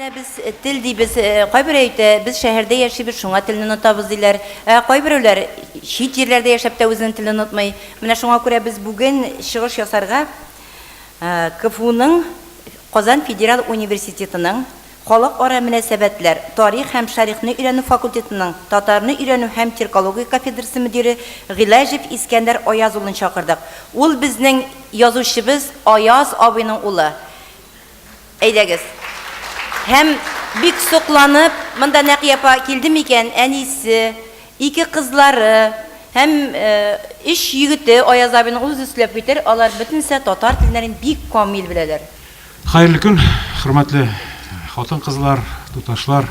Менә без тел дибез, кайберәү әйтә, без шәһәрдә яшибез, шуңа телне онытабыз, диләр. Ә кайберәүләр чит җирләрдә яшәп тә үзенең телен онытмый. Менә шуңа күрә без бүген чыгыш ясарга КФУның, Казан федераль университетының Халыкара мөнәсәбәтләр, тарих һәм шәрехне өйрәнү факультетының татарны өйрәнү һәм тюркология кафедрасы мөдире Гыйләҗев Искәндәр Аяз улын чакырдык. Ул безнең язучыбыз Аяз абыйның улы. Әйдәгез. Һәм бик сокланып, монда Нәкыя апа килде микән, әнисе, ике кызлары һәм өч егете Аяз абыйның, ул үзе сөйләп китәр, алар бөтенесе татар телләрен бик камил беләләр. Хәерле көн, хөрмәтле хатын-кызлар, туташлар.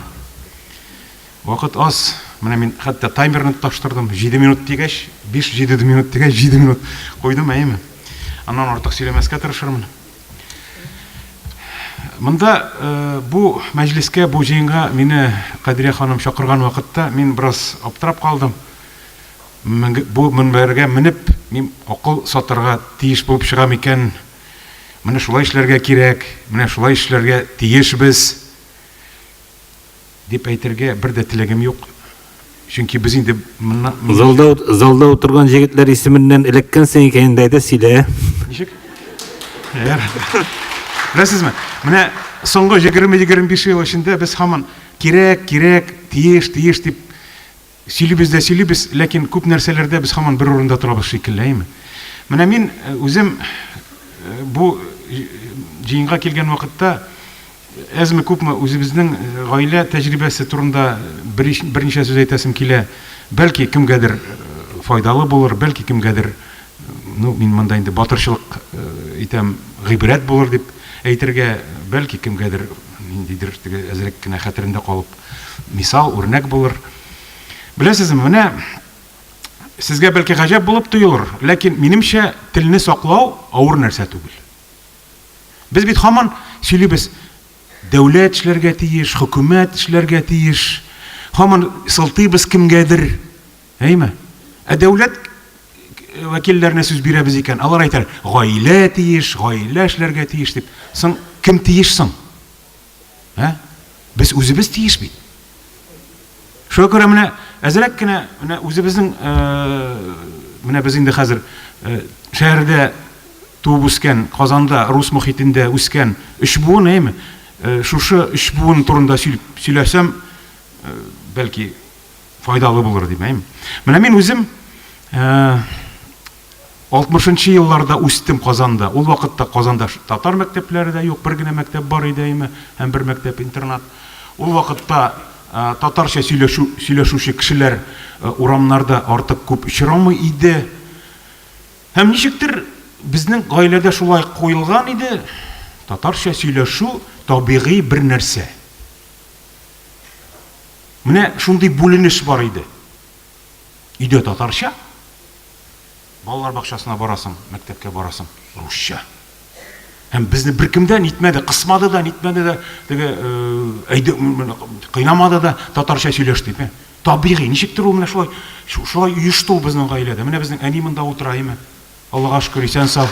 Вакыт аз. Менә мин хәтта таймерны тоташтырдым. 7 минут дигәч, 5-7 минут дигәч, 7 минут куйдым, әйеме? Аннан артык сөйләмәскә тырышырмын. Монда э, бу мәҗлескә, бу җыенга мине Кадрия ханым чакырган вакытта мин бераз аптырап калдым. Бу мөнбәргә менеп, мин акыл сатарга тиеш булып чыгам икән. Менә шулай эшләргә кирәк, менә шулай эшләргә тиешбез, дип әйтергә бер дә теләгем юк. Чөнки без инде моннан... Залда, залда утырган җегетләр исеменнән эләккәнсең икән инде, әйдә сөйлә. Ничек? Беләсезме, менә соңгы 20-25 ел эчендә без һаман кирәк, кирәк, тиеш, тиеш дип Сөйлибез дә сөйлибез, ләкин күп нәрсәләрдә без һаман бер урында торабыз шикелле, әйеме? Менә мин үзем бу җыенга килгән вакытта әзме-күпме үзебезнең гаилә тәҗрибәсе турында берничә сүз әйтәсем килә. Бәлки кемгәдер файдалы булыр, бәлки кемгәдер, ну, мин монда инде батырчылык итәм, гыйбрәт булыр дип әйтергә, бәлки кемгәдер ниндидер теге әзрәк кенә хәтерендә калып мисал, үрнәк булыр. Беләсезме, менә сезгә бәлки гаҗәп булып тоелыр, ләкин минемчә телне саклау авыр нәрсә түгел. Без бит һаман сөйлибез, дәүләт эшләргә тиеш, хөкүмәт эшләргә тиеш. Һаман сылтыйбыз кемгәдер. Әйме? Ә дәүләт вәкилләренә сүз бирәбез икән, алар әйтәр, гаилә тиеш, гаилә эшләргә тиеш дип. Соң кем тиеш соң? Ә? Без үзебез тиеш бит. Шуңа күрә менә әзрәк кенә менә үзебезнең менә без инде хәзер шәһәрдә туып үскән, Казанда рус мохитендә үскән өч буын, әйеме? Шушы өч буын турында сөйләсәм, бәлки файдалы булыр дип, әйеме? Менә мин үзем Алтмышынчы елларда үстем Казанда. Ул вакытта Казанда татар мәктәпләре дә юк, бер генә мәктәп бар иде, әйме, һәм бер мәктәп-интернат. Ул вакытта татарча сөйләшү, сөйләшүче кешеләр урамнарда артык күп очрамый иде. Һәм ничектер безнең гаиләдә шулай куелган иде, татарча сөйләшү табигый бер нәрсә. Менә шундый бүленеш бар иде. Өйдә татарча, балалар бакчасына барасың, мәктәпкә барасың, русча. Һәм безне беркем дә нитмәде, кысмады да, нитмәде дә, теге әйдә кыйнамады да, татарча сөйләш дип. Табигый, ничектер ул менә шулай, шулай оешты ул безнең гаиләдә. Менә безнең әни монда утыра, әйме? Аллага шөкер, исән сау.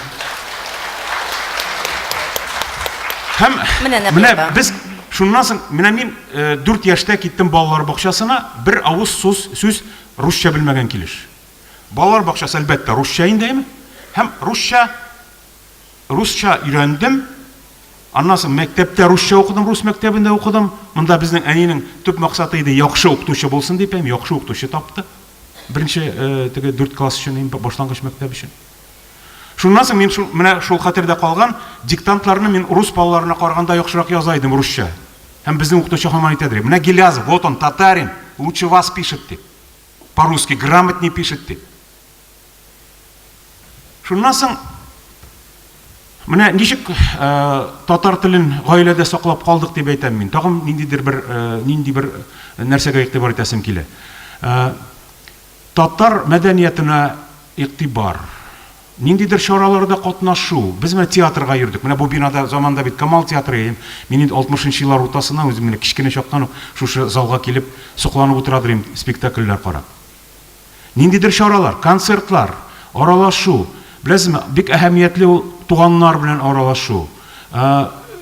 Һәм менә без шуннан соң, менә мин 4 яшьтә киттем балалар бакчасына, бер авыз сүз, сүз русча белмәгән килеш. Балалар бакчасы, әлбәттә, русча инде, әйме? Һәм русча русча өйрәндем. Аннан соң мәктәптә русча укыдым, рус мәктәбендә укыдым. Монда безнең әнинең төп максаты иде, яхшы укытучы булсын дип, һәм яхшы укытучы тапты. Беренче теге дүрт класс өчен, инде башлангыч мәктәп өчен. Шуннан соң мин шул, менә шул хәтердә калган диктантларны мин рус балаларына караганда яхшырак яза идем русча. Һәм безнең укытучы һаман әйтә иде, менә Гилязов, вот он, татарин, лучше вас пишет дип. По-русски грамотнее пишет дип. Шуннан соң менә ничек татар телен гаиләдә саклап калдык дип әйтәм мин. Тагын ниндидер бер нинди бер нәрсәгә игътибар итәсем килә. Татар мәдәниятенә игътибар. Ниндидер чараларда катнашу. Без менә театрга йөрдек. Менә бу бинада заманда бит Камал театры. Мин инде 60 нчы еллар уртасыннан үзем менә кечкенә чактан ук шушы залга килеп сокланып утырадыр идем спектакльләр карап. Ниндидер чаралар, концертлар, аралашу. Беләсезме, бик әһәмиятле ул туганнар белән аралашу.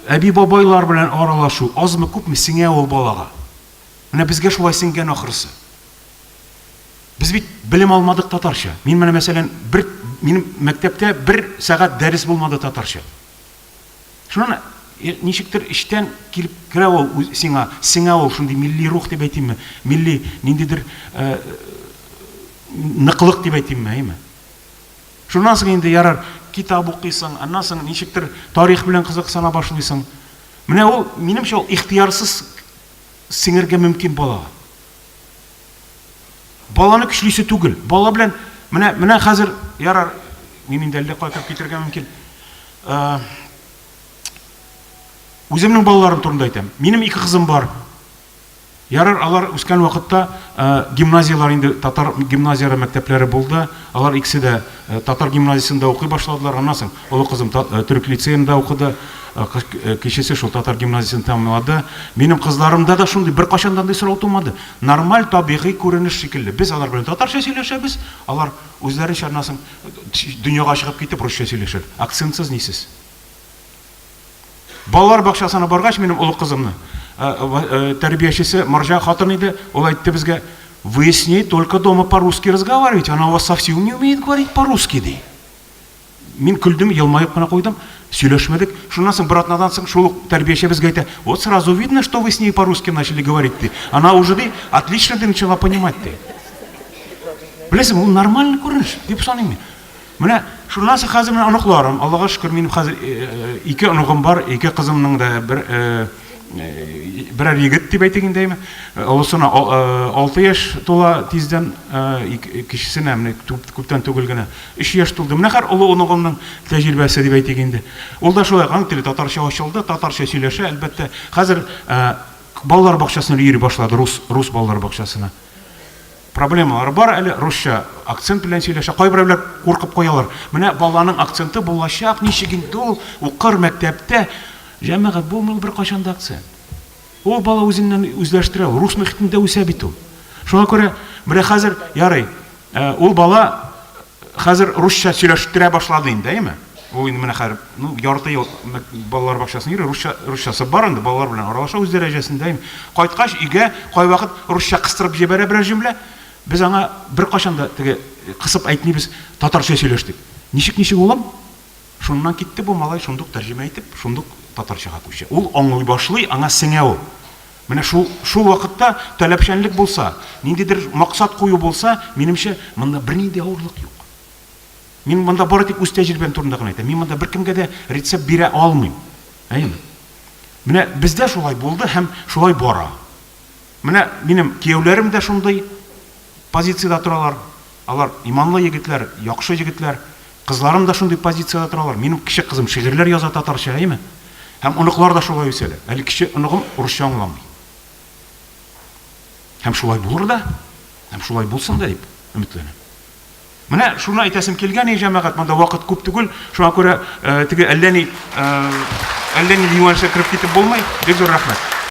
әби-бабайлар белән аралашу, азмы-күпме сеңә ул балага. Менә безгә шулай сеңгән ахрысы. Без бит белем алмадык татарча. Мин менә мәсәлән, бер минем мәктәптә бер сәгать дәрес булмады татарча. Шуннан ничектер эчтән килеп керә ул сиңа, сеңә ул шундый милли рух дип әйтимме, милли ниндидер ныклык дип әйтимме, әйме? Шуннан соң инде ярар, китап укыйсың, аннан соң ничектер тарих белән кызыксына башлыйсың. Менә ул, минемчә, ул ихтыярсыз сеңергә мөмкин балага. Баланы көчлисе түгел. Бала белән менә менә хәзер ярар, мин инде әллә кая кереп китәргә мөмкин. Үземнең балаларым турында әйтәм. Минем ике кызым бар. Ярар, алар үскән вакытта гимназияләр инде татар гимназияләре мәктәпләре булды. Алар икесе дә татар гимназиясендә укый башладылар. Аннан соң олы кызым төрек лицеенда укыды, кечесе шул татар гимназиясен тәмамлады. Минем кызларымда да шундый беркайчан да андый сорау тумады. Нормаль, табигый күренеш шикелле. Без алар белән татарча сөйләшәбез, алар үзләренчә аннан соң дөньяга чыгып китеп русча сөйләшәләр. Акцентсыз, нисез. Балалар бакчасына баргач, минем олы кызымны тәрбиячесе марҗа хатын иде, ул әйтте безгә, вы с ней только дома по-русски разговариваете, она у вас совсем не умеет говорить по-русски, ди. Мин көлдем, елмаеп кына куйдым, сөйләшмәдек. Шуннан соң бер атнадан соң шул ук тәрбияче безгә әйтә, вот сразу видно, что вы с ней по-русски начали говорить, ди. Она уже, ди, отлично ди, начала понимать, ди. Беләсең, ул нормальный күренеш, дип саныйм мин. Менә шуннан соң хәзер менә оныкларым, Аллага шөкер, минем хәзер ике оныгым бар, ике кызымның да бер берәр егет дип әйтик инде, әйме. Олысына 6 яшь тула тиздән, кечесенә менә күптән түгел генә 3 яшь тулды. Менә хәзер олы оныгымның тәҗрибәсе дип әйтик инде. Ул да шулай, аның теле татарча ачылды, татарча сөйләшә, әлбәттә. Хәзер балалар бакчасына йөри башлады, рус, рус балалар бакчасына. Проблемалар бар әле, русча акцент белән сөйләшә. Кайберәүләр куркып куялар. Менә баланың акценты булачак, ничек инде ул укыр мәктәптә. Җәмәгать, булмый ул беркайчан да акцент. Ул бала үзеннән үзләштерә, ул рус мөхитендә үсә бит ул. Шуңа күрә менә хәзер ярый, ул бала хәзер русча сөйләштерә башлады инде, әйеме? Ул инде менә хәзер, ну, ярты ел балалар бакчасына йөри, русча, русчасы бар инде, балалар белән аралаша үз дәрәҗәсендә. Инде. Кайткач өйгә кайвакыт русча кыстырып җибәрә берәр җөмлә. Без аңа беркайчан да теге кысып әйтмибез, татарча сөйләш дип. Ничек, ничек, улым? Шуннан китте бу малай шундук тәрҗемә итеп, шундук татарчага күчә. Ул аңлый башлый, аңа сеңә ул. Менә шул, шул вакытта таләпчәнлек булса, ниндидер максат кую булса, минемчә, монда бернинди авырлык юк. Мин монда бары тик үз тәҗрибәм турында гына әйтәм. Мин монда беркемгә дә рецепт бирә алмыйм. Әйеме? Менә бездә шулай булды һәм шулай бара. Менә минем кияүләрем дә шундый позициядә торалар. Алар иманлы егетләр, яхшы егетләр. Кызларым да шундый позициядә торалар. Минем кече кызым шигырьләр яза татарча, әйеме? Һәм оныклар да шулай үсәләр. Әле кече оныгым урысча аңламый. Һәм шулай булыр да, һәм шулай булсын да дип өметләнәм. Менә шуны әйтәсем килгән, и җәмәгать, монда вакыт күп түгел, шуңа күрә теге әллә ни әллә ни юнәлешкә кереп китеп булмый. Бик зур рәхмәт.